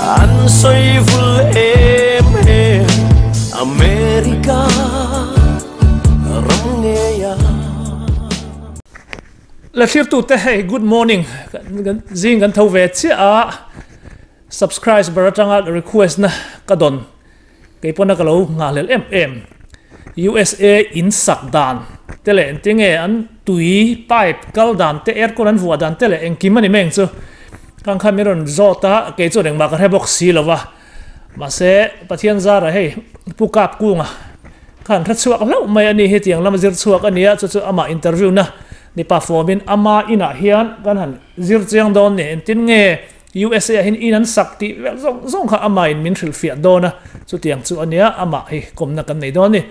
An sawi vul em em America ram ngeia. La thlirtute hei good morning kan zing kan tho ve chiah a subscriber atanga request na ka dawn kei pawn a ka lo nghahhlelh em em USA in sak dan te leh engtin nge an tui pipe kal dan te aircon an vuah dan te leh engkim a ni mai ang chu khang khan min rawn zawt a kei chuan engmah ka hre bawk si lo va mahse Pathian zara hei Pu Kap Kunga khan hre chhuak hlauh mai a ni hetiang lama zir chhuak a ni a chu chu amah interview na mipa fawmin ama inah hian kan han zir chiang dawn ni engtin nge USA ah hian in an sak tih vel zawng zawng kha amah in min hrilhfiah dawn a, chutiang chu a nia, amah hi kawmna kan nei dawn a ni.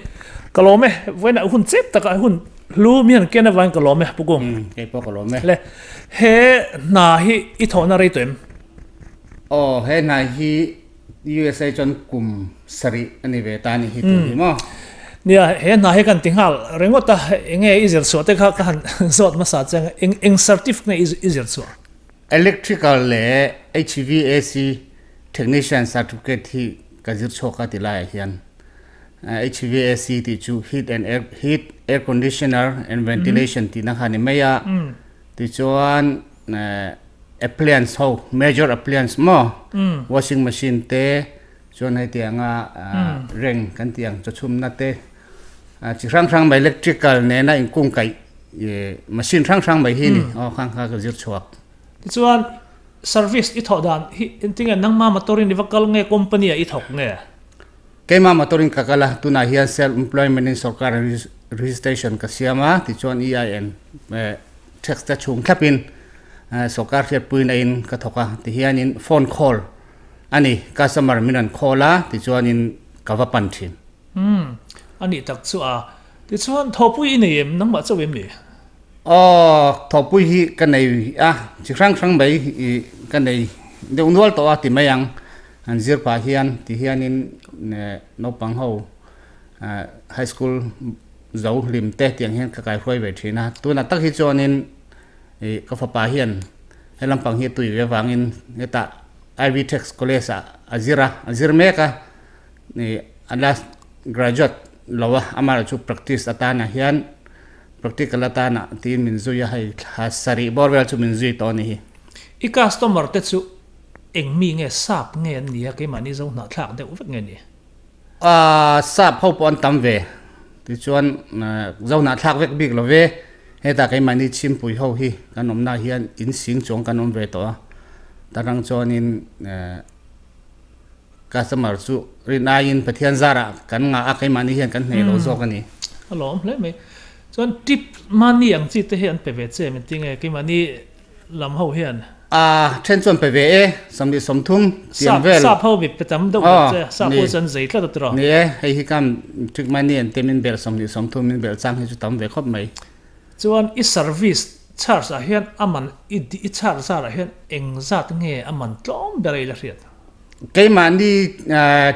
Ka lawm e, vawiinah hun chep takah hun hlu mi han ken avangin ka lawm e, Pu Kung. Umm, kei pawh ka lawm e. Le, he hna hi i thawhna rei tawh em? Aw, he hna hi USA chuan kum sarih a ni ve ta a ni hi tih hi maw? Nia, he hna hi kan ti nghal ringawt a, enge i zir chhuah te kha ka han zawt hmasa che ang, eng eng certificate nge i zir chhuah? Electrical leh HVAC Technician Certificate hi ka zir chhuak a ti laiah hian HVAC tih chu Heat and Air Heat, Air Conditioner and Ventilation tihna kha a ni mai a. Tichuan appliance ho, major appliance maw, washing machine te, chuan hetianga reng kan tih ang chawchhumna te, chi hrang hrang mai electrical nena inkungkaih machine hrang hrang mai hi a ni aw khang kha ka zir chhuak. Tichuan service i thawh dan hi engtinge nangma motor in i va kal nge company ah i thawk nge? Keimah motor in ka kal a, tunah hian self employment in sorkar registration ka siam a, tichuan EIN tax te chhung thlapin sorkar hriatpuina in ka thawk a, tihianin phone call a ni, customer min rawn call a, tichuanin ka va pan thin. Umm, a nih tak chu a. Tichuan, thawhpui i nei em? Nangmah chauh em ni? Aw, thawhpui hi ka nei a, chi hrang hrang mai i ka nei deuh nual tawh a ti mai ang. An zir pah hian ti hianin naupang ho high school zo hlim te tiang hian ka kaihruai ve thin a. Tunah tak hi chuanin i ka fapa hian he lampang hi a tui ve avangin hetah Ivy Tech College ah a zir a, a zir mek a. Nih a la graduate lo a, amaherawh chu practice atana hian practical atana tiin min zui a, hei thla sarih bawr vel chu min zui tawh a ni hi. I customer te chu eng mi nge sap nge an ni a, keimahni zo hnahthlak deuh vek nge ni? Aaa sap ho pawh an tam ve, tichuan zo hnahthlak vek bik lo ve, hetah keimahni chhimpui ho hi kan awmna hian in sing chuang kan awm ve tawh a, tarang chuanin Customer chu rin aiin Pathian zarah kan ngah a, keimahni hian kan hneh lo zawk a ni. A lawm hle mai. Chuan tip mahni ang chi te hi an pe ve che min ti nge keimahni lam ho hian? A then chuan pe ve e, 23 tiang vel. Sap ho bi pe tam deuh ve che, sap ho chuan zei tlat a tiraw? Ni e, hei hi kam tip mahni an te min belh 23 min belh chang hi chu tam ve khawp mai. Chuan i service charge ah hian a man i charge zar ah hian engzat nge a man tlawm ber a i la hriat? Keimahni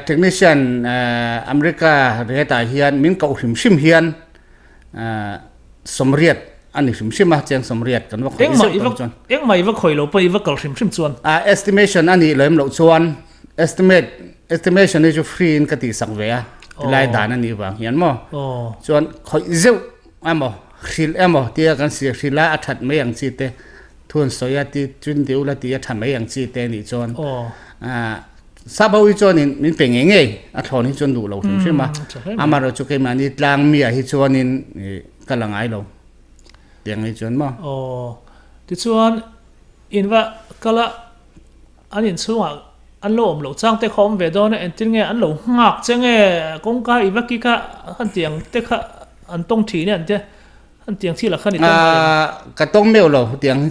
technician America ret ah hian min koh hrim hrim hian sawmriat a ni hrim hrim a, cheng sawmriat kan va khawih zeuh tawh chuan. Engmah i va khawih lo pawh i va kal hrim hrim chuan. Estimation a nih lem loh chuan estimate estimation hi chu free in ka tihsak ve a, tilai dan a nih vang hian maw. Chuan khawih zeuh emaw hrilh emaw tia kan hrilh a a that mai ang chi te. Thu an sawi a ti chun deuh la ti a tha mai ang chi te nih chuan sap ho hi chuanin min pe ngei ngei a thlawn hi chuan duh lo hrim hrim a amaherawh chu keimahni tlang mi ah hi chuanin ka la ngai lo tiang hi chuan maw. Aw tichuan in va kal a an inchhungah an lo awm loh chang te kha awm ve dawn a entir nge an lo nghak che nge kawngka i va kik a han ti ang te kha an tawng thin e an tia. An tiang thil ah khan i tawng ngai em? Ka tawng meuh lo, tiang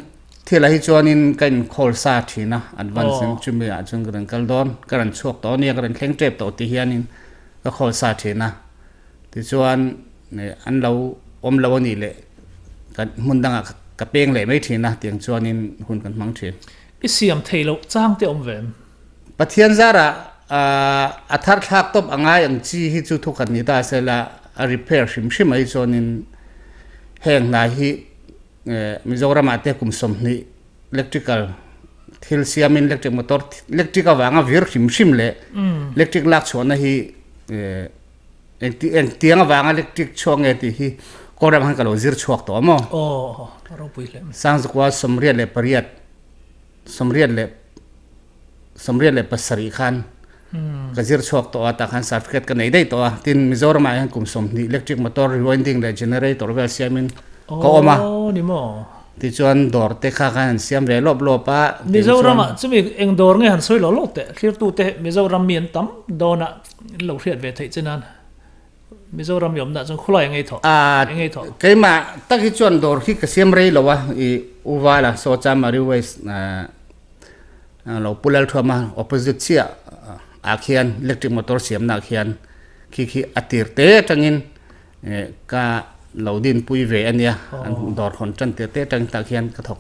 thil ah hi chuanin ka inkhawl sa thin a, advance in chumi ah chuan ka rawn kal dawn, ka rawn chhuak tawh ania, ka rawn thleng tep tawh ti hianin ka khawl sa thin a, tichuan an lo awm lo a nih leh ka hmun dangah ka peng leh mai thin a, tiang chuanin hun kan hmang thin. I siam thei loh chang te awm ve em? Pathian zarah a thar thlak tawp a ngai ang chi hi chu thukhat ni ta sela a repair hrim hrim ai chuanin heng hna hi Mizoramah te kum 20 electrical Thil siamin electric motor electric avanga vir hrim hrim leh electric lak chhuahna hi engti engtiang avanga electric chhuak nge tih hi kawr ang han ka lo zir chhuak tawh a maw? Aw ropui hle mai. Sangzukua 88 87 khan ka zir chhuak tawh a tah khan certificate ka nei daih tawh a tin Mizoramah hian kum 20 electric motor rewinding leh generator vel siamin ka awm a. Aw ni maw? Tichuan dawr te kha khan an siam ve lawp lawp a. Mizoramah chumi eng dawr nge han sawi lo lawk teh thlirtute Mizoram mi an tam dawn a in lo hriat ve theih che nan Mizoram mi awmna chuan khawlai engei thawh engei thawh. Keimah tak hi chuan dawr hi ka siam rei lo a i Uvala saw Chamari West lo pu Lalthuama opposite chiah ah khian electric motor siamna ah khian khi khi a tir te atangin Ka lo dinpui ve a nia, an dawr hawn tan tir te atang tah khian ka thawk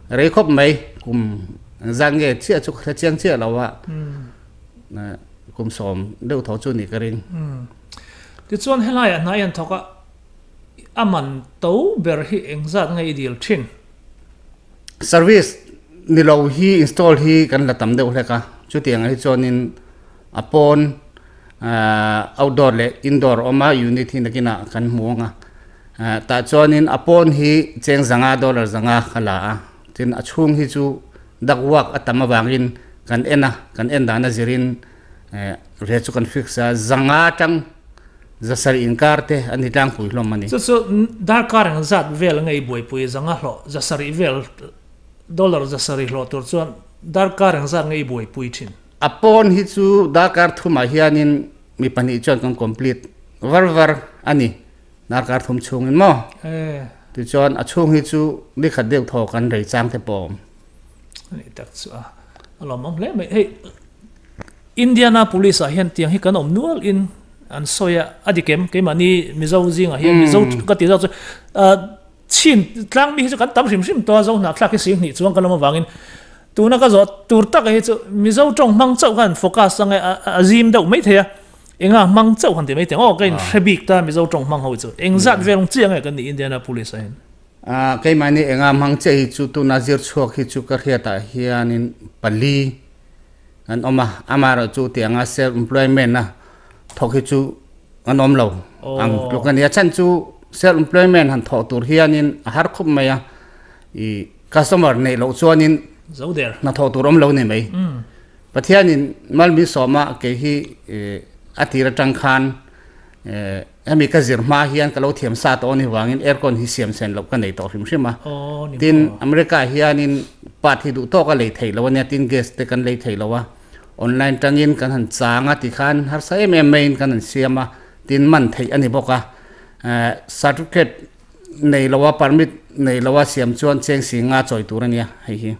rei khawp mai, kum zan nge chiah chu ka hre chiang chiah lo a, kum 10 deuh tho chu ni ka ring. Tichuan helaiah hnai an thawk a, a man to ber hi engzat nge i dil thin? Service ni lo hi install hi kan la tam deuh hlek a, chutiang ah hi chuanin a pawn Outdoor leh indoor awm a unit hi nakinah kan hmu ang a. Tah chuanin a pawn hi cheng zanga dollar zanga ka la a, tin a chhung hi chu duct work a tam avangin kan en a, kan en dan a zirin rate chu kan fix a, zanga atang zasarih inkar te a ni tlangpui hlawm a ni. Chu chu darkar eng zat vel ngei buaipui zanga hlawh zasarih vel dollar zasarih hlawh tur chuan darkar eng zat ngei buaipui thin. A pawn hi chu darkar thumah hianin mi pahnih chuan kan complete var var a ni, darkar thum chhungin maw? Tichuan a chhung hi chu ni khat deuh thaw kan rei chang te pawh a awm. Ani tak chu a lawmawm hle mai. Hei Indianapolis ah hian tiang hi kan awm nual in an sawi a, a dik em? Keimahni Mizo zingah hian Mizo ka tih zawk chu Chin tlang mi hi chu kan tam hrim hrim tawh a, Zohnahthlak hi 20,000 chuang kan awm avangin tuna ka zawh tur tak hi chu Mizo tawng hmang chauh khan focus ang e, a zim deuh mai thei a, enga hmang chauh han ti mai thei ang aw ka inhre bik ta Mizo tawng hmang ho hi chu engzat vel ang chiang e kan nih Indianapolis ah hian. Keimahni enga hmang chiah hi chu tuna zir chhuak hi chu ka hriatah hianin pali an awm a, amaherawhchu tianga self employment a thawk hi chu an awm lo ang tluk a ni. A chhan chu self employment han thawh tur hianin a har khawp mai a, i customer neih loh chuanin hna thawh tur awm lo ni mai. Pathianin mal min sawma kei hi a tir atang khan hemi ka zir hma hian ka lo thiam sa tawh a ni vangin aircon hi siam sen loh ka nei tawh hrim hrim a. Tin, America hianin part hi duh tawk a lei theih loh a nia, tin gas te kan lei thei lo a. Online tangin kan han chang a tikhan harsa em em maiin kan han siam a, tin man theih a ni bawk a. Certificate nei lo a, permit nei lo a siam chuan cheng si nga chawi tur a nia hei hi.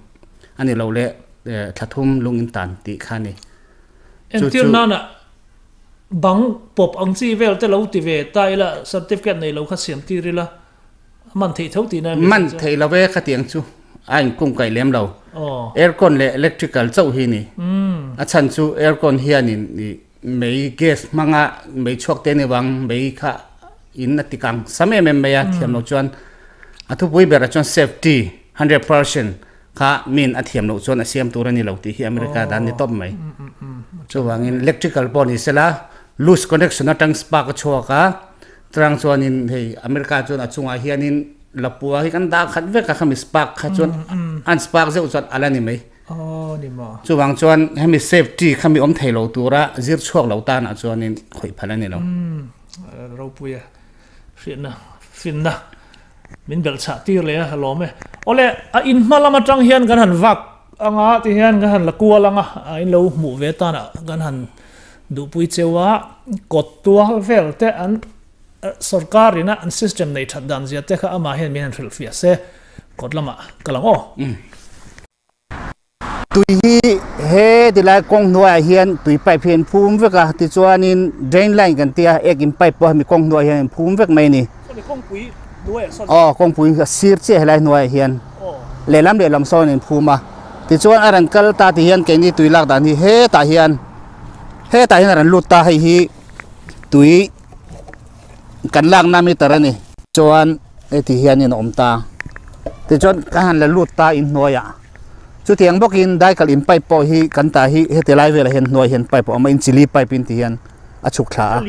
A ni lo le thla thum lung in tan tih kha a ni. Entir nana bang pawp ang chi vel te lo ti ve ta ila certificate nei lo kha siam tir ila A man theih tho tihna emi? Man theih lo e khatiang chu a inkung kaih lem lo. Aircon leh electrical chauh hi ni. A chhan chu aircon hianin mei gas hmanga mei chhuak te ni vang mei kha in a tikang sam em em mai a thiam loh chuan a thupui berah chuan safety 100% kha min a thiam loh chuan a siam tur a ni lo tih hi America dan ni tawp mai. Chuvangin electrical pawh ni sela loose connection atang spark a chhuak a. Churang chuanin hei America chuan a chungah hianin lapua hi kan dah khat vek a khami spark kha chuan an spark zeuh chuan ala ni mai. Chuvang chuan hemi safety khami awm thei lo tura zir chhuak lo tanah chuanin khawih phal a ni lo. Ropuia hriatna finna min belh chhah tir leh a lawm e. Awle a in hma lam atang hian kan han vak anga ti hian kan han la kual anga a in lo hmuh ve tanah kan han Duhpui cheua kawt tual vel te an sorkar ina an system nei that dan zia te kha amah hian min han hrilh fiah se kawt lamah ka lang aw. Tui hi he tilai kawng hnuaiah hian tui pipe hi an phum vek a, tichuanin drain line kan tia ek in pipe pawh hemi kawng hnuaiah hian an phum vek mai a ni. Kawngpui hnuaiah sawn. Aw kawngpui a sir chiah helai hnuaiah hian lehlam lehlam sawn an phum a, tichuan a rawn kal ta ti hian keini tui lak dan hi hetah hian. Hetah hian a rawn lut ta hei hi tui kan lakna meter a ni. Chuan heti hianin a awm ta. Tichuan ka han la lut ta inhnuaiah. Chutiang bawkin daikal in pipe pawh hi kan ta hi heti lai velah hian hnuai hian pipe a awm a, in chili pipe in ti hian a chhuk thla a.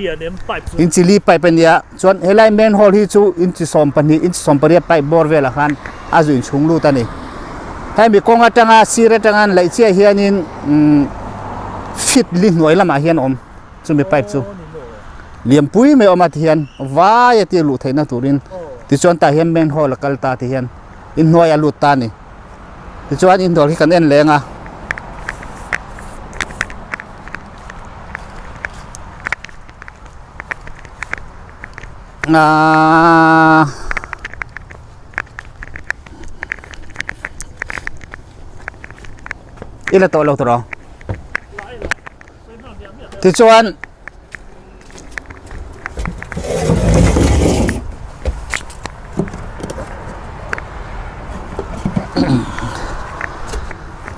In chili pipe a nia, chuan helai manhole hi chu inchi 12, inchi 18 pipe bawr velah khan a zu inchhung lut a ni. Hemi kawng atanga sir atanga an laih chiah hianin feet li hnuai lamah hian a awm chumi pipe chu liampui mai a awm a tihian vai a tir luh theihna turin tichuan tah hian manhole a kal ta tihian inhnuai a lut ta a ni. Tichuan inhnuai hi kan en leng a. Ahh I la tawh lo tawh rawh. Tichuan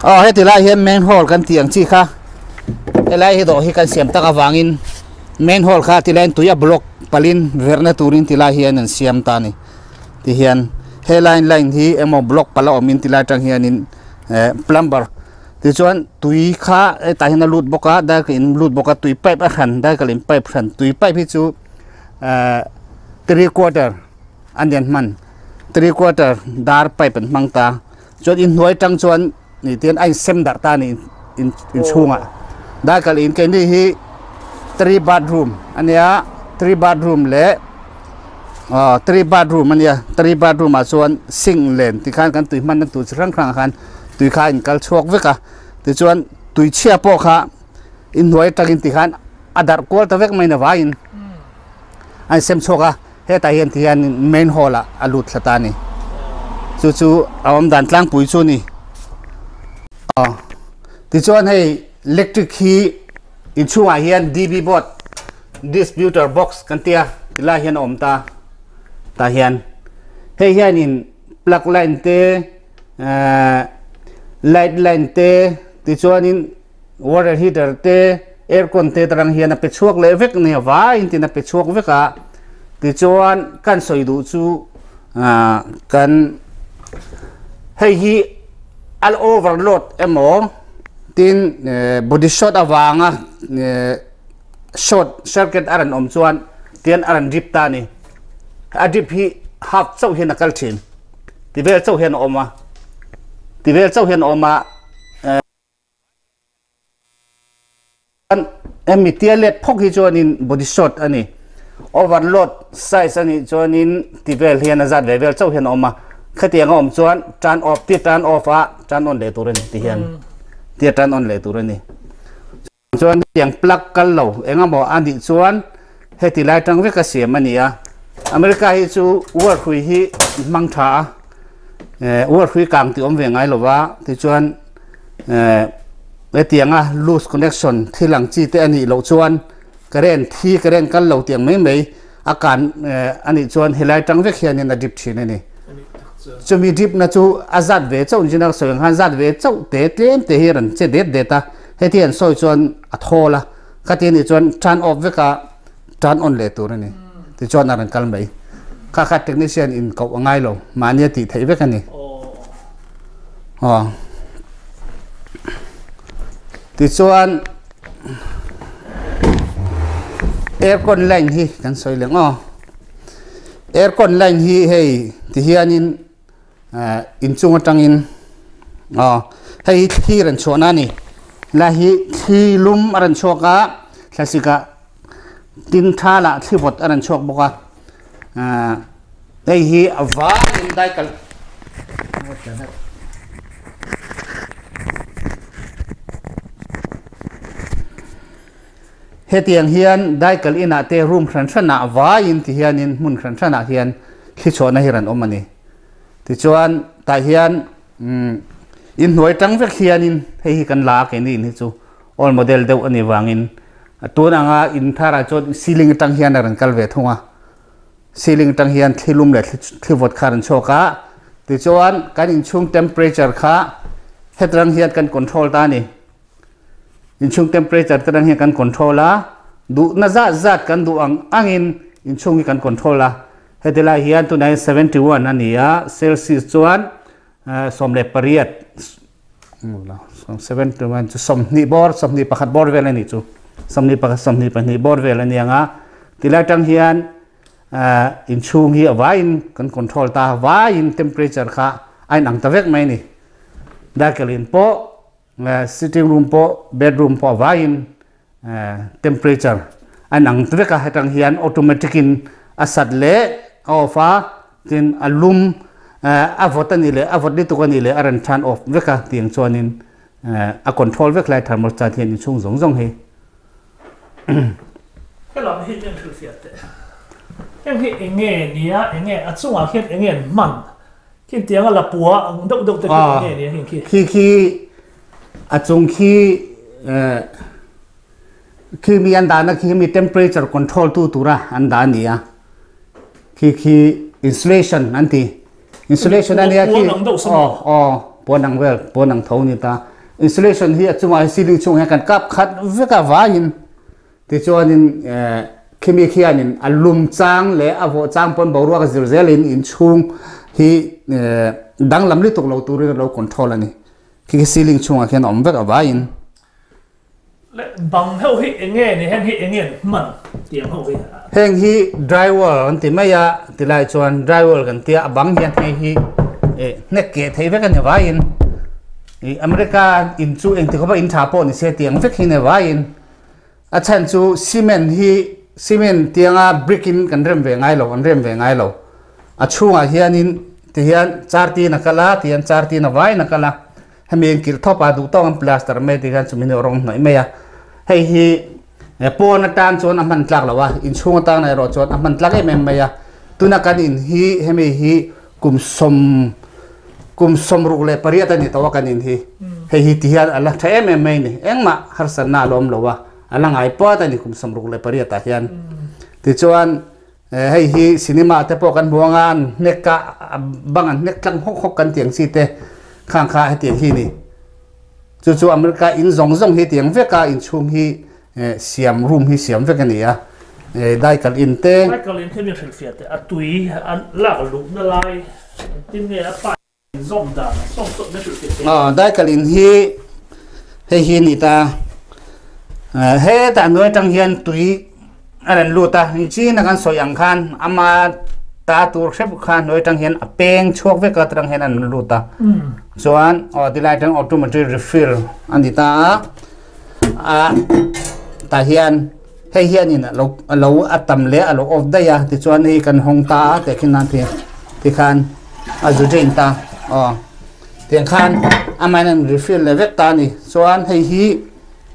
Aw heti lai hian main hall kan tih ang chi kha helai hi dawh hi kan siam tak avangin main hall kha tilaiin tui a block palin verhna turin tilai hian an siam ta a ni tihian helai line hi emaw block pala awmin tilai atang hianin eh plumber Tichuan tui kha hetah hian a lut bawk a dark in lut bawk a tui pipe a hran dark in pipe hran tui pipe hi chu ehh three quarter a nian hman three quarter dar pipe an hmang ta chuan inhnuai atang chuan nih tian a insem darh ta a ni in inchhungah dark in keini hi three bathroom a nia three bathroom leh aw three bathroom a nia three bathroom ah chuan sink len tikhan kan tui hmanna tur chi hrang hrang ah khan. Tui kha a inkal chhuak vek a, tichuan tui chhia pawh kha inhnuai atangin tikhan a darh kual ta vek mai na vaiin a insem chhuak a, hetah hian tihian main hall ah a lut thla ta a ni. Chu chu a awm dan tlangpui chu a ni. Aw tichuan hei electric hi inchhungah hian DB board distributor box kan tia tilai hian a awm ta tah hian hei hianin plug line te light line te tichuanin water heater te aircon te tarang hian a pe chhuak leh vek nia vaiin tin a pe chhuak vek a tichuan kan sawi duh chu ah kan hei hi al overload emaw tin body short avanga short circuit a rawn awm chuan tian a rawn drip ta a ni a drip hi half chauh hian a kal thin. Ti vel chauh hian a awm a, ti vel chauh hian a awm a, hemi tia let phawk hi chuanin body short a ni, overload size a nih chuanin ti vel hian a zat ve vel chauh hian a awm a, khatiang a awm chuan turn off tia turn off a turn on leh tur a ni ti hian tia turn on leh tur a ni. Chuan hetiang plug kal lo eng emaw a nih chuan heti lai tang vek a siam a ni a. America hi chu uar hrui hi hmang tha a, eh uar hrui kang tih awm ve ngai lo va, tichuan eh hetianga loose connection thil ang chi te a nih loh chuan current thi current kal lo tih ang mai mai a kan eh a nih chuan helai tang vek hianin a drip thin a ni. Chumi drip na chu a zat ve chauh engineer sawi ang khan zat ve chauh te tlem te hi a rawn che det det a. Heti an sawi chuan a thawl a, khati anih chuan turn off vek a turn on leh tur a ni. Tichuan a rawn kal mai. Kha kha technician in koh a ngai lo, mahni a tih theih vek a ni. Aw. Tichuan aircon line hi kan sawi leh ang aw. Aircon line hi hei tihianin inchung atangin aw hei hi thli rawn chhuahna a ni helai hi thli lum a rawn chhuak a thlasik ah tin tha lah thli vawt a rawn chhuak bawk a ah hei hi a vaiin daikal hetiang hian daikal inah te room hran hranah vaiin ti hianin hmun hran hranah hian thli chhuahna hi rawn awm a ni. Tichuan tah hian inhnuai tang vek hianin hei hi kan la a keini in hi chu old model deuh a nih vangin tun anga in tharah chuan ceiling atang hian a rawn kal ve thung a, ceiling atang hian thli lum leh thli vawt kha a rawn chhuak a, tichuan kan inchhung temperature kha hetrang hian kan control ta a ni. Inchhung temperature te reng hian kan control a, duhna zat zat kan duh ang angin inchhung hi kan control a. Heti lai hian tunah hian 71 a ni a, Celsius chuan 18 Seven to one chu 21 bawr 21 bawr vel a nih chu 21 22 bawr vel a ni ang a tilai tang hian inchhung hi a vaiin kan control ta vaiin temperature kha a inang ta vek mai a ni dakelin pawh sitting room pawh bedroom pawh a vaiin temperature a inang ta vek a hetang hian automatic in a sat leh a off a tin a lum a vawt a nih leh a vawt lutuk a nih leh a rawn turn off vek a tiang chuanin a control vek lai thermostat hian inchhung zawng zawng hi. Helam hi eng hrilhfiah teh? Heng hi eng nge nia eng nge a chungah khian eng nge an hman? Khi tianga lapua ang deuh deuh te khi eng nge nia heng khi? Khi khi a chung khi khi mi an dahna khi mi temperature control tu tura an dah a ni a khi khi insulation an ti insulation a nia khi aw aw puan ang vel puan ang tho ni ta insulation hi a chungah hi ceiling chungah hian kan kap khat vek a vaiin tichuanin khimi khianin a lum chang leh a vawh chang pawn boruak a zir zelin inchhung hi danglam lutuk lo turin a lo control a ni. Khi khi ceiling chungah khian a awm vek a vaiin. Leh bang ho hi eng nge ni heng hi eng nge an hman tiang ho hi. Heng hi drywall an ti mai a tilai chuan drywall kan tia a bang hian hei hi hnek keh theih vek a ni vaiin ih America in chu engti khawpa in tha pawh ni se tiang vek hi ni vaiin a chhan chu cement hi cement tianga brick in kan rem ve ngai lo an rem ve ngai lo. A chhungah hianin tihian char tin a kal a, tihian char tin a vaiin a kal a, hemi in kilh thawp a duh tawk ang plaster mai tihian chumi nih rawng hnawih mai a, hei hi pawn atan chuan a hman tlak lo a, inchhung atan erawh chuan a hman tlak em em mai a, tuna kan in hi hemi hi kum sawm kum sawmruk leh pariat a ni tawh a kan in hi, hei hi tihian a la tha em em mai a ni, engmah harsatna a la awm lo a, a la ngai puat a ni kum 68 ah hian, tichuan. Hei hi cinema te pawh kan hmu anga an hnek a bang an hnek tlang hawk hawk kan tih ang chi te khang kha hetiang hi ni. Chu chu America in zawng zawng hi tiang vek a inchhung hi siam room hi siam vek a ni a. Daikal in te. Daikal in khi mi hrilhfiah teh a tui a lak luhna lai engtin nge a pipe in zawm dan a sawm sawm na hrilhfiah teh. Daikal in hi hei hi a ni ta. Hetah hnuai atang hian tui a rawn lut a, nichina kan sawi ang khan ama ta tur hrep kha hnuai atang hian a peng chhuak vek a atang hian a rawn lut a. Chuan aw tilai atang automatic refill a ni ta a, a tah hian hei hianin a lo a lo a tam leh a lo off daih a tichuan hei kan hawng ta a tehkhin nan tikhan a zu drain ta aw. Tiang khan amahin an refill leh vek ta a ni. Chuan hei hi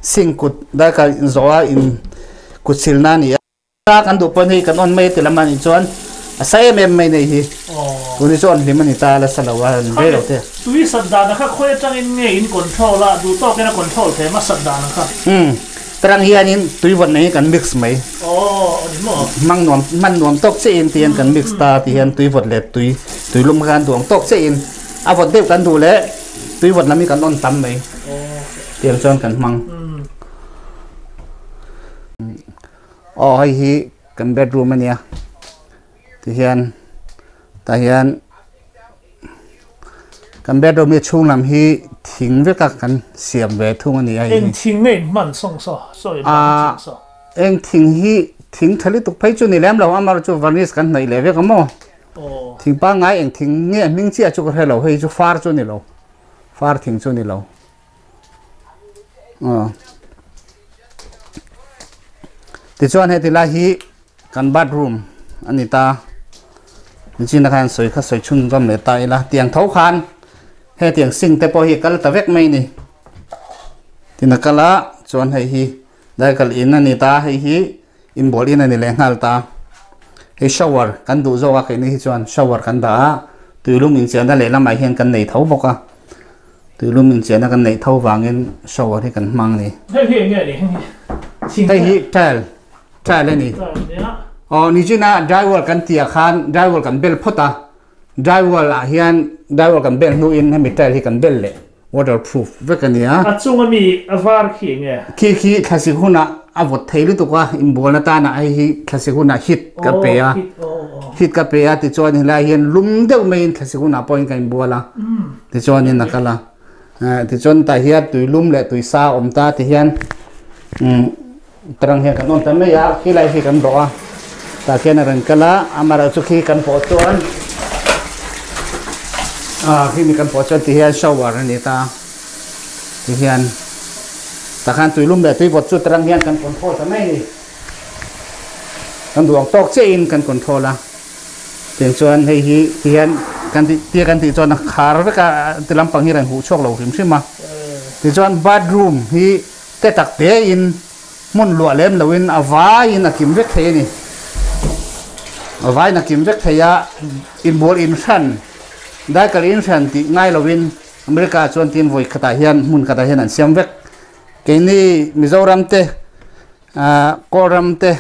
sink kut daikar inzawh a in kut silna a ni a. Kan duh pawn hei kan on mai ti lam a nih chuan a sa em em mai nei hi. Tun hi chu on hlim a ni ta a la sa lo a an rei lo te. Tui sat dan a kha khawi atangin nge in control a, duh tawkin a control thei a sat dan a kha. Umm tarang hianin tui vawt nei hi kan mix mai. Aw a ni maw? Hmang nuam hman nuam tawk chiahin tihian kan mix ta tihian tui vawt leh tui tui lum kha kan duh ang tawk chiahin. A vawt deuh kan duh leh tui vawt lam hi kan on tam mai tiang chuan kan hmang. Aw hei hi kan bedroom a nia tihian tah hian kan bedroom hi chhung lam hi thing vek a kan siam ve thung a ni a hei hi. Eng thing nge in hman sawng saw saw in hman thing saw. Eng thing hi thing tha lutuk phei chu ni lem lo amaherawhchu varnish kan hnaih leh vek a maw. Thing pangngai eng thing nge hming chiah chu ka hre lo, hei chu far chu a ni lo, far thing chu a ni lo. Aw. Tichuan heti lai hi kan bathroom a ni ta. Nichina khan sawi kha sawi chhunzawm leh ta ila, tiang tho khan hetiang sink te pawh hi kal ta vek mai a ni. Tin a kal a, chuan hei hi daikal in a ni ta, hei hi Inbual in a ni leh nghal ta. Hei shower kan duh zawk a keini hi chuan shower kan dah a, tuilum inchiahna lehlamah hian kan nei tho bawk a, tuilum inchiahna kan neih tho vangin shower hi kan hmang a ni. Hei hi eng nge ni? Hei hi thing Hei hi tile, tile a ni. Tile nia. Aw nichina drywall kan tih ah khan drywall kan bel phawt a, drywall ah hian drywall kan bel hnuin hemi tile hi kan bel leh. Waterproof vek a nia. A chunga mi a var khi eng nge? Khi khi thlasik hunah a vawt thei lutuk a, inbual atana hei hi thlasik hunah heat ka pe a. Heat ka pe a tichuan helai hian lum deuh maiin thlasik hunah pawhin ka inbual a, tichuanin a kal a. Tichuan tah hian tui lum leh tui sa a awm ta ti hian tarang hian kan awm ta mai a, khilai hi kan bawh a, tah khian a rawn kal a, amaherawhchu khi kan pawh chuan ah khi mi kan pawh chuan ti hian shower a ni ta ti hian tah khan tui lum leh tui vawt chu tarang hian kan control ta mai a ni, kan duh ang tawk chiah in kan control a. Tiang chuan hei hi ti hian kan tih tia kan tih chuan a khar vek a ti lampang hi a rawn huh chhuak lo hrim hrim a. Tichuan bathroom hi te tak te in hmun luah lem lo in a vai in a kim vek thei a ni. A vai in a kim vek thei a, inbual in hran, daikal in hran tih ngai lo in America ah chuan tin vawi khatah hian hmun khatah hian an siam vek. Keini Mizoram te, Kawlram te,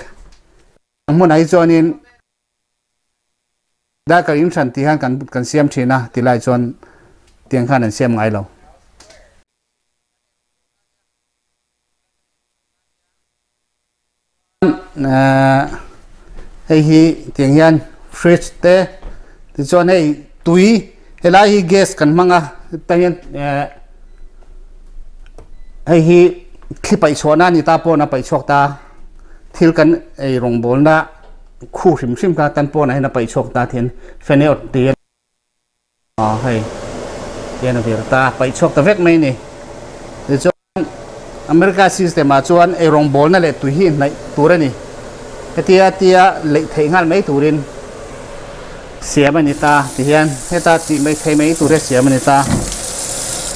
Hmunah hi chuanin darkar in hran tih hian kan kan siam thin a ti lai chuan tiang khan an siam ngai lo. Hei hi tiang hian fridge te tichuan hei tui helai hi gas kan hmang a hetah hian hei hi thli paih chhuahna a ni ta pawh a paih chhuak ta. Thil kan ei rawngbawlna khu hrim hrim kha tan pawnah hian a paih chhuak ta thian fan erawh ti a hei hian a vir ta paih chhuak ta vek mai a ni. Tichuan America system ah chuan ei rawngbawlna leh tui hi hnaih tur a ni. Hetia tia leih theih nghal mai turin siam a ni ta ti hian heta tih mai thei mai tur hi siam a ni ta.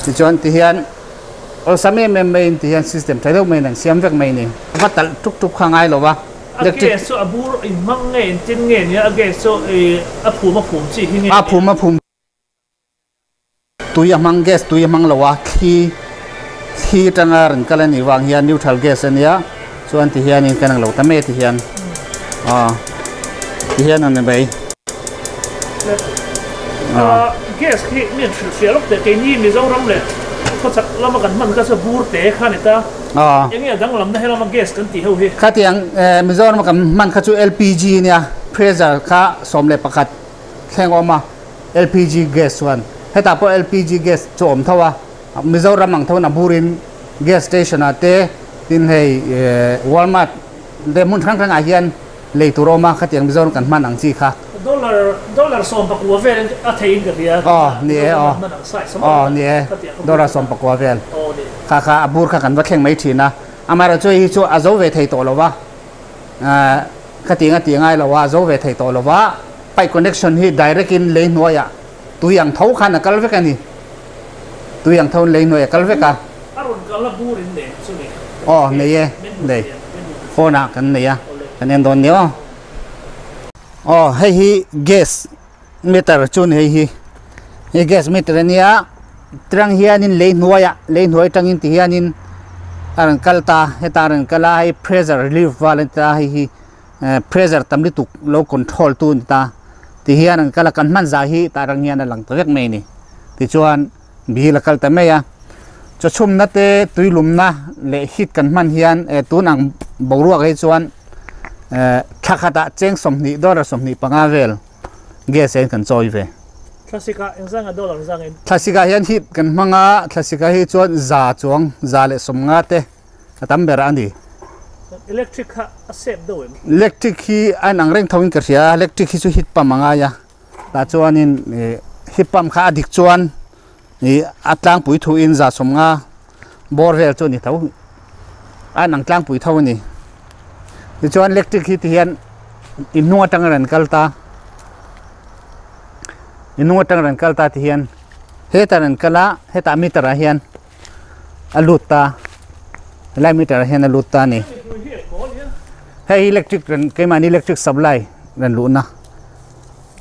Tichuan ti hian. Awlsam em em maiin ti hian system tha deuh maiin an siam vek mai ni. A va talh tuk tuk kha ngai lo va. A gas chu a bur in hmang nge in tin nge nia a gas chu a phum a phum chi hi nge nia. A phum a phum tui a hmang gas tui a hmang lo a thli thli atanga rawn kal a nih vang hian neutral gas a nia chuan ti hianin kan ang lo ta mai ti hian aw ti hian a ni mai. Gas khi mi an hrilh fiah lawk teh keini Mizoram leh khawchhak lama kan hman kha chu bur te kha a ni ta. Enge a danglamna helama gas kan tih ho hi? Khatiang Mizorama kan hman kha chu LPG nia pressure kha 11 thleng a awm a LPG gas chuan hetah pawh LPG gas chu a awm tho a Mizoram ang thoin a burin gas station ah te tin hei Walmart te hmun hrang hrangah hian Lei tur awm a, khatiang Mizoram kan hman ang chi kha. Dollar, dollar 19 vel in a thei in ka hria. Aw, ni e, aw. Aw, ni e, dollar 19 vel. Aw, ni. Kha kha a bur kha kan va thleng mai thin a. Amaherawhchu hei hi chu a zo ve thei tawh lo va, khatiang a ti ngai lo a, a zo ve thei tawh lo va. Pipe connection hi direct in lei hnuaiah tui ang tho khan a kal vek a ni. Tui ang tho in lei hnuaiah a kal vek a. A rawn kal a bur in nei chu ni. Aw nei e, nei. Phone ah kan nei a, kan en dawn nia aw. Aw hei hi gas meter chu ni hei hi. Hei gas meter a nia, tirang hianin lei hnuaiah, lei hnuai atangin ti hianin a rawn kal ta, heta a rawn kal a, hei pressure relief val a ni ta hei hi pressure tam lutuk lo control tu a ni ta. Ti hian an kal a, kan hman zah hi tah rang hian a lang ta vek mai a ni. Tichuan. Bill a kal ta mai a, chawchhumna te tuilumna leh heat kan hman hian eh tun ang boruak hi chuan eh thla khatah cheng 20 dollar 25 vel gas hian kan chawi ve. Thlasika eng zanga dollar zang in? Thlasika hian heat kan hmang a, thlasika hi chuan za chuang za leh 50 te a tam ber a ni. Electric kha a sep deuh em? Electric hi a inang reng tho in ka hria, electric hi chu heat pump a ngai a. Tah chuanin ih hip pump kha a dik chuan ih a tlangpui thuin za 50 bawr vel chu a ni tho a inang tlangpui tho a ni. Tichuan electric hi ti hian in hnung atanga rawn kal ta in hnung atanga rawn kal ta ti hian hetah rawn kal a hetah meter ah hian a lut ta helai meter ah hian a lut ta a ni. Hei hi electric rawn keimahni electric supply rawn luhna.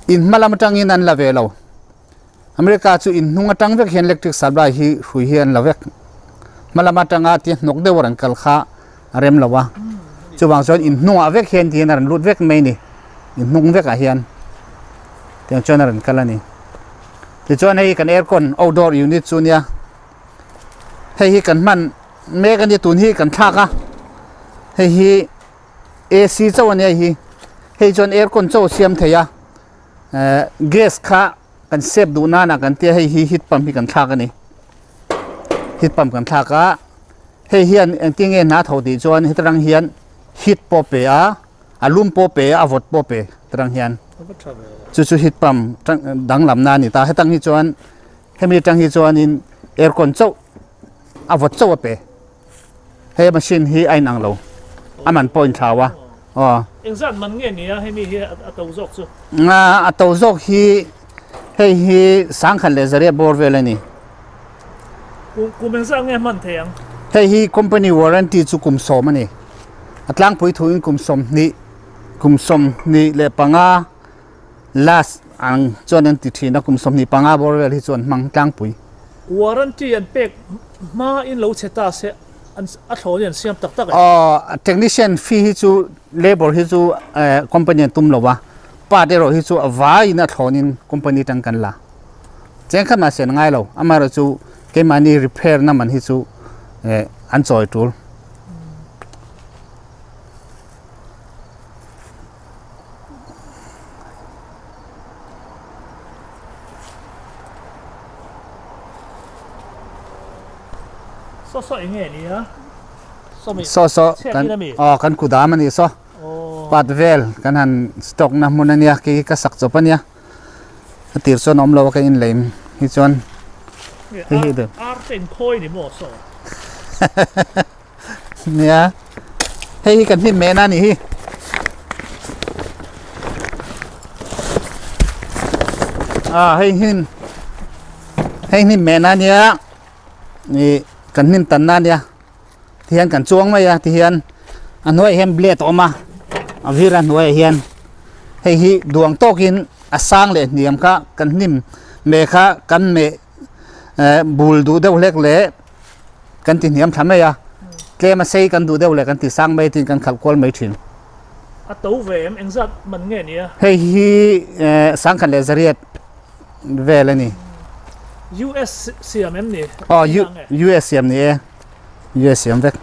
In hma lam atangin an la ve lo. America chu in hnung atang vek hian electric supply hi hrui hi an la vek. Hma lam atanga tia hnawk deuh a rawn kal kha a rem lo a. Chuvang chuan in hnungah vek hian tihian a rawn lut vek mai a ni. In hnung vekah hian tiang chuan a rawn kal a ni. Tichuan hei kan aircon outdoor unit chu nia. Hei hi kan hman mek a nia tun hi kan thlak a. Hei hi. AC chauh a nia hi hei chuan aircon chauh a siam thei a eh gas kha kan sep duh nana kan tia hei hi heat pump hi kan thlak a ni. Heat pump kan thlak a, hei hian engtin nge hna tho tih chuan hetarang hian heat pawh pe a, a lum pawh pe a, a vawt pawh pe hetarang hian. Chu chu heat pump danglamna a ni ta. Hetang hi chuan hemi atang hi chuanin aircon chauh a vawt chauh a pe. He machine hi a inang lo, a man pawh a inthlau a. Aw. Engzat man nge nia hemi hi a to zawk chu? A to zawk hi hei hi sangkhat leh zariat bawr vel a ni. Kum engzat nge hman thei ang? Hei hi company warranty chu kum sawm a ni. A tlangpui thuin kum sawmhnih, kum 25 last ang chuan an ti thin a, kum 25 bawr vel hi chu an hmang tlangpui. Warranty an pek hma in lo che ta se an a thlawn hi an siam tak tak em? Aw, technician fee hi chu labour hi chu company an tum lo a, part erawh hi chu a vaiin a thlawn in company atang kan la. Cheng khat mah se an ngai lo, amaherawh chu keimahni repair na man hi chu an chawi tul. Saw saw eng nge nia? Saw mi Saw saw kan aw kan kudam a ni saw pat vel kan han stock na hmun a nia kei ka sak chawp a nia a tir chuan awm lo a ka inleim hi chuan hei hi ar te inkhawi ni maw saw Nia, hei hi kan hnim meh na a nih hi. Ah, hei hnim hei hnim meh na a nia ih kan hnim tan na a nia tihian kan chuang mai a tihian a hnuaiah hian blade a awm a a vir a hnuaiah hian hei hi duang tawkin a sang leh hniam kha kan hnim meh kha kan meh eh bul duh deuh hlek leh. Kan ti hniam thla mai a, tlem a sei kan duh deuh leh kan ti sang mai tiin kan khalh kual mai thin. A to ve em? Engzat man nge nia? Hei hi sangkhat leh zariat vel a ni. US siam em ni? Aw, US siam ni e. US siam vek.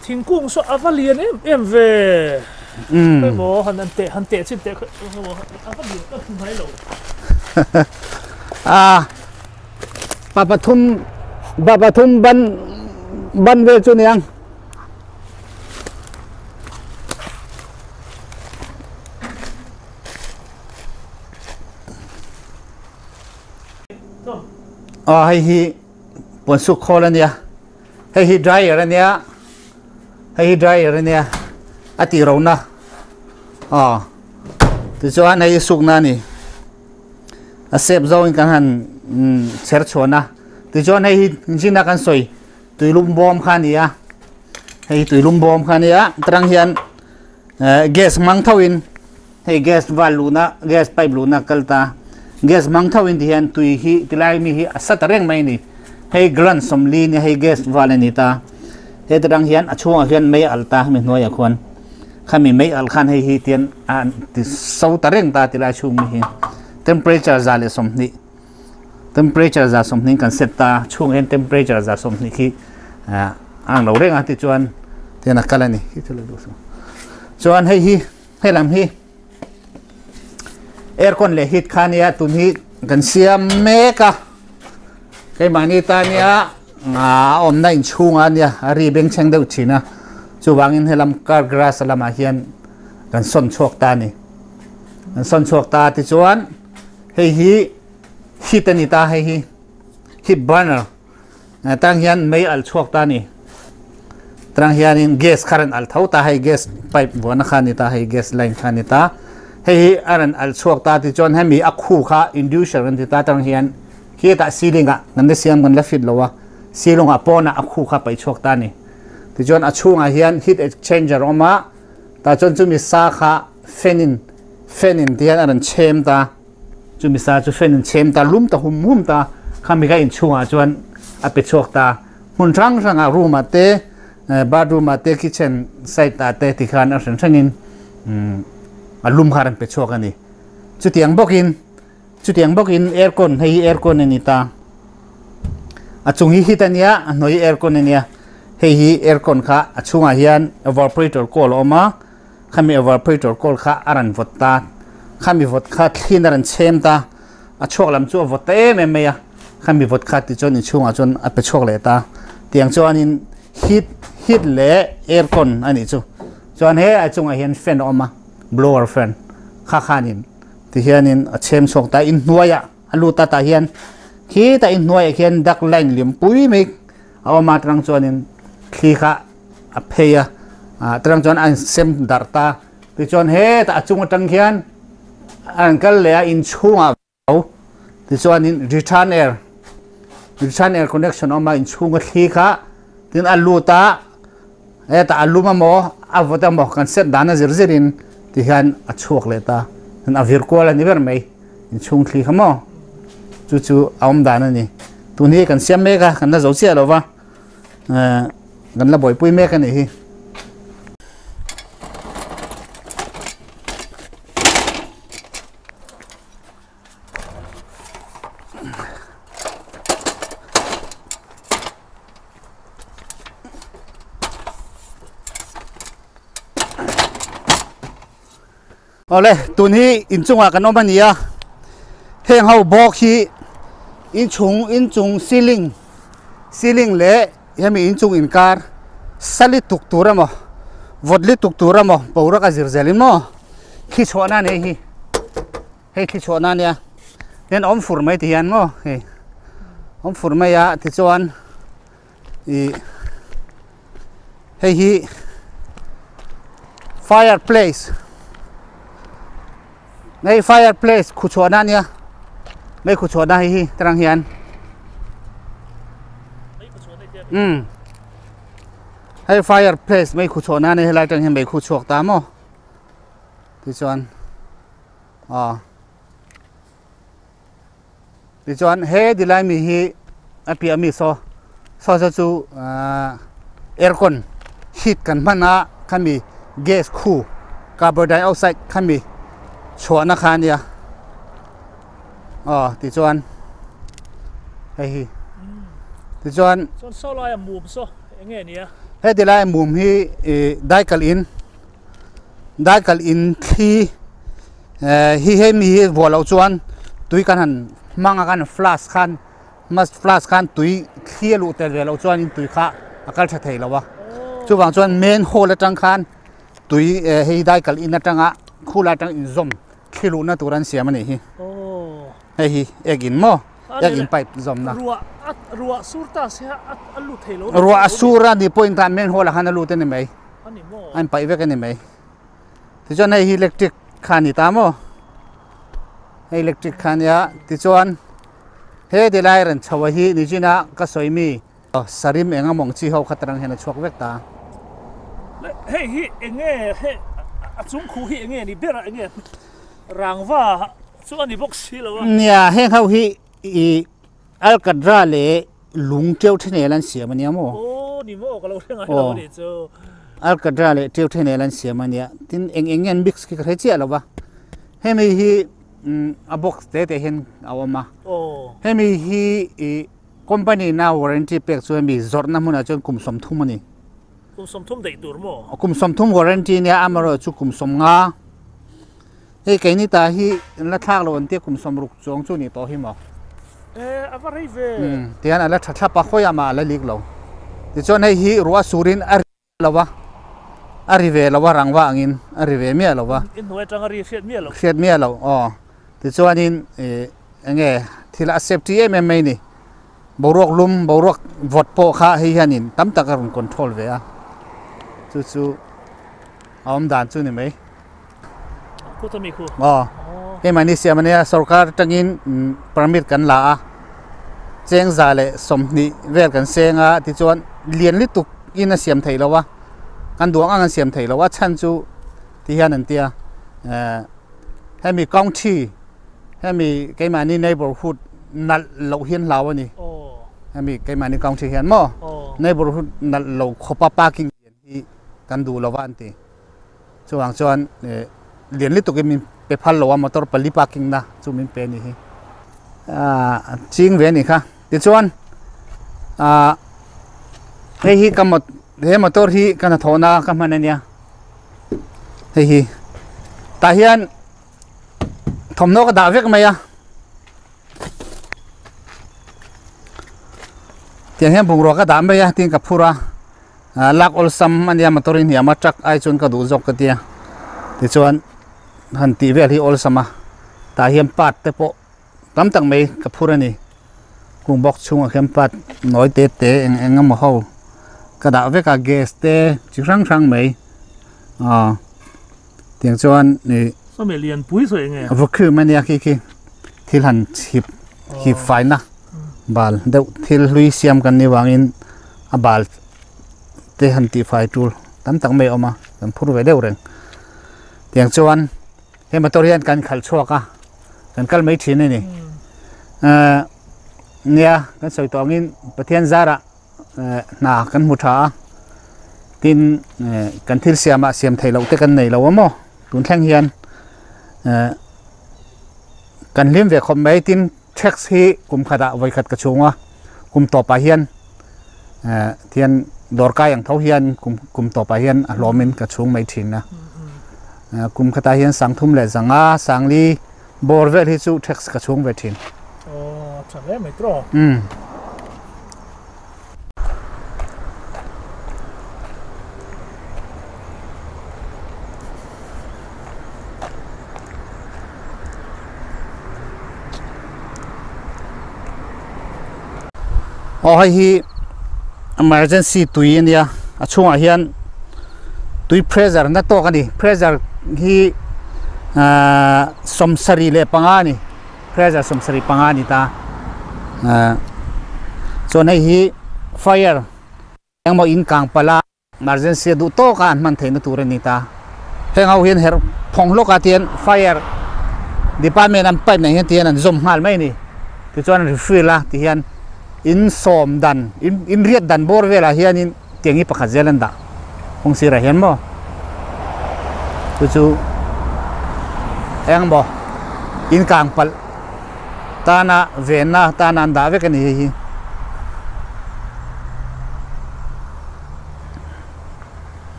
Thingkung saw a va lian em em ve. Emaw han han teh han teh chin teh a va lian ka hmu ngai lo. A pa pathum pa pathum ban ban vel chu niang. Aw hei hi puansuk khawl a nia. Hei hi dryer a nia hei hi dryer a nia a tih ro na aw tichuan hei hi sukna a ni a sep zawngin kan han chher chhuan a tichuan hei hi engine a kan sawi tuilum bawm kha a ni a hei hi tuilum bawm kha a nia tarang hian gas hmang tho in hei gas val luhna gas pipe luhna kal ta gas hmang tho in ti hian tui hi tilai mi hi a sa ta reng mai a ni hei gallon sawmli nia hei gas val a ni ta heti rang hian a chhungah hian mei a alh ta hemi hnuaiah khuan khami mei alh khan hei hi tian a ti so ta reng ta tilai chhung mi hi temperature za leh 20 temperature za 20 kan set ta chhungah hian temperature za 20 khi a ang lo reng a tichuan tian a kal a ni chuan hei hi He lam hi aircon leh heat kha nia tun hi kan siam mek a keimahni ta nia a awmna inchhunga nia a ri bengchheng deuh thin a chuvangin helam car garage lamah hian kan sawn chhuak ta a ni kan sawn chhuak ta tichuan hei hi heat a ni ta hei hi heat burner Tang hian mei alh chhuak ta a ni. Tang hianin gas kha rawn alh tho ta hei gas pipe vuahna kha a ni ta hei gas line kha a ni ta. Hei hi a rawn alh chhuak ta tichuan hemi a khu kha inducer an ti ta tang hian khitah ceiling ah kan la siam kan la fit lo a ceiling ah pawnah a khu kha paih chhuak ta a ni. Tichuan a chhungah hian heat exchanger a awm a tah chuan chumi sa kha fan in fan in tihian a rawn chhem ta. Chumi sa chu fan in chhem ta lum ta hum hum ta khami kha inchhungah chuan a pe chhuak ta. Hmun hrang hrangah room ah te bathroom ah te kitchen side ah te tikhan a hran hranin a lum kha a rawn pe chhuak a ni. Chutiang bawkin chutiang bawkin aircon hei hi aircon a ni ta. A chung hi heat a nia a hnuai hi aircon a nia. Hei hi aircon kha a chhungah hian evaporator coil a awm a. Khami evaporator kawl kha a rawn vawt ta, khami vawt kha thliin a rawn chhem ta, a chhuak lam chu a vawt ta em em mai a, Khami vawt kha ti chuan inchhungah chuan a pe chhuak leh ta. Tiang chuanin heat heat leh aircon a nih chu. Chuan he a chungah hian fan a awm a, blower fan kha khanin ti hianin a chhem chhuak ta. Inhnuaiah a lut a tah hian khitah inhnuaiah khian duck line liam pui mai a awm a atang chuanin thli kha a phei a, atang chuan a insem darh ta. Tichuan hetah a chung atang khian a rawn kal leh a inchhungah lo tichuanin return air return air connection a awm a inchhunga thli kha tin a lut a hetah a lum emaw a vawt emaw kan set dan a zir zirin tihian a chhuak leh ta tin a vir kual a ni ber mai inchhung thli kha maw chu chu a awm dan a ni tun hi kan siam mek a kan la zo chiah lo va kan la buaipui mek a nih hi. Awle tun hi inchungah kan awm a ni a heng ho bawk hi inchung inchung ceiling ceiling leh hemi inchung inkar sali tuk tur emaw vawt lutuk tur emaw boruak a zir zel in maw thli chhuah nan hei hi hei thli chhuah nan nia hian awm fur mai ti hian maw hei awm fur mai a tichuan ih hei hi fireplace hei fireplace khu chhuah na ania mei khu chhuah na hei hi tarang hian umm hei fireplace mei khu chhuah na ania helai atang hian mei khu chhuak ta maw tichuan aw. Tichuan he tilai mi hi a piah mi saw saw saw chu ahh aircon heat kan hman a khami gas khu carbon dioxide khami chhuahna kha a nia aw tichuan hei hi tichuan chuan saw laia mum saw eng nge nia he tilai mum hi ih daikal in daikal in thli. Eh hi hemi hi vuah loh chuan tui kan han hmang a kan flask khan flask khan tui thli a luh tel ve loh chuanin tui kha a kal tha thei lo a chuvang chuan main hall atang khan tui eh hei dai kal in atanga khulai atang inzawm thli luhna tur an siam a nih hi hei hi ek in maw ek in pipe zawmna ruah sur ta se a lut thei lo ruah a sur a nih pawhin khan main hall ah khan a lut a ni mai a inpaih vek a ni mai. Tichuan hei hi electric kha a ni ta maw hei electric kha a nia tichuan he ti lai rawn chho a hi nichina ka sawi mi sarim eng amawng chi ho kha tarang hian a chhuak vek ta. Hei hi eng nge hei a chung khu hi eng nge ni ber a eng nge rangva chu a ni bawk si lo a. Nia heng ho hi ih alkadra leh lung teuh thenel an siam a nia maw? Aw ni maw ka lo hre ngai lo a nih chu. Alkadra leh teuh thenel an siam a nia tin eng eng nge an mix khi ka hre chiah lo va hemi hi a box te te hian a awm a hemi hi ih company na warranty pek chu hemi zawrhna hmunah chuan kum 30 a ni. Kum 30 daih tur maw? Kum 30 warranty nia amaherawhchu kum 50 Hei keini ta hi an la thlak lo an tia kum 60 chuang chu nih tawh hi maw? E a va rei ve. Umm tihian a la tha thlap a khawiah mah a la lik lo. Tichuan hei hi ruah surin a ri lo va, a ri ve lo va rangva angin a ri ve miah lo va. In hnuai atanga ri hriat miah lo. Hriat miah lo aw. Tichuanin ih eng nge thil a safety em em mai ni. Boruak lum boruak vawt pawh kha hei hianin tam tak a rawn control ve a. Chu chu a awm dan chu ni mai. Aw keimahni siam ania sorkar atangin permit kan la a cheng za leh 20 vel kan seng a tichuan lian lutuk in a siam theih loh a kan duang ang an siam theih loh a chhan chu ti hian an tia eh hemi county hemi keimahni neighbourhood nalh loh hi an hlau a ni hemi keimahni county hian maw neighbourhood nalh lo khawpa parking lian hi kan duh lo va an ti. Chuvang chuan lian lutukin min pe phal lo a motor pali parking na chu min pe a nih hi. Ching ve a nih kha. Tichuan hei hi ka he motor hi ka hnathawhna ka hman a nia. Hei hi tah hian thawmhnaw ka dah vek mai a. Tiang hian bungrua ka dah mai a tin ka phur a lak awlsam ania motor in hniam a truck ai chuan ka duh zawk ka tia tichuan han tih vel hi awlsam a tah hian part te pawh tam tak mai ka phur a ni kung box chhungah khian part nawi te te eng eng emaw ho ka dah vek a gas te chi hrang hrang mai aw tiang chuan ih Sawmi lian pui sawi enge? Vacuum ania khi khi thil han chhip hip faina bal deuh thil hlui siam kan nih vangin a bal te han tih fai tul tam tak mai a awm a kan phur ve deuh reng tiang chuan he motor hian kan khalh chhuak a kan kal mai thin a ni ehh nia kan sawi tawh angin Pathian zarah hna kan hmu tha a tin kan thil siamah siam theih loh te kan nei lo a maw tun thleng hian ehh kan hlim ve khawp mai tin tax hi kum khatah vawi khat ka chhung a kum tawpah hian ehh tihian dawr kai ang tho hian kum kum tawpah hian a hlawmin ka chhung mai thin a kum khatah hian sangthum leh zanga sangli Bawr vel hi chu tax ka chhung ve thin. Aw, a tha hle mai tawh. Umm. Aw hei hi emergency tui a nia a chhungah hian tui pressure na tawk a ni pressure hi ahh sawmsarih leh panga a ni pressure sawmsarih panga a ni ta ahh chuan hei hi fire engmaw in kang palh a emergency a duh tawk a an hman theihna tur a ni ta heng ho hian herh phawng hlawk ah tihian fire department an pipe nei hian tihian an zawm nghal mai a ni tichuan refill a tihian in sawm dan in in riat dan bawr velah hianin tiang hi pakhat zel an dah kawng sirah hian maw chu chu eng maw in kang palh tana venna tana an dah vek a ni hei hi.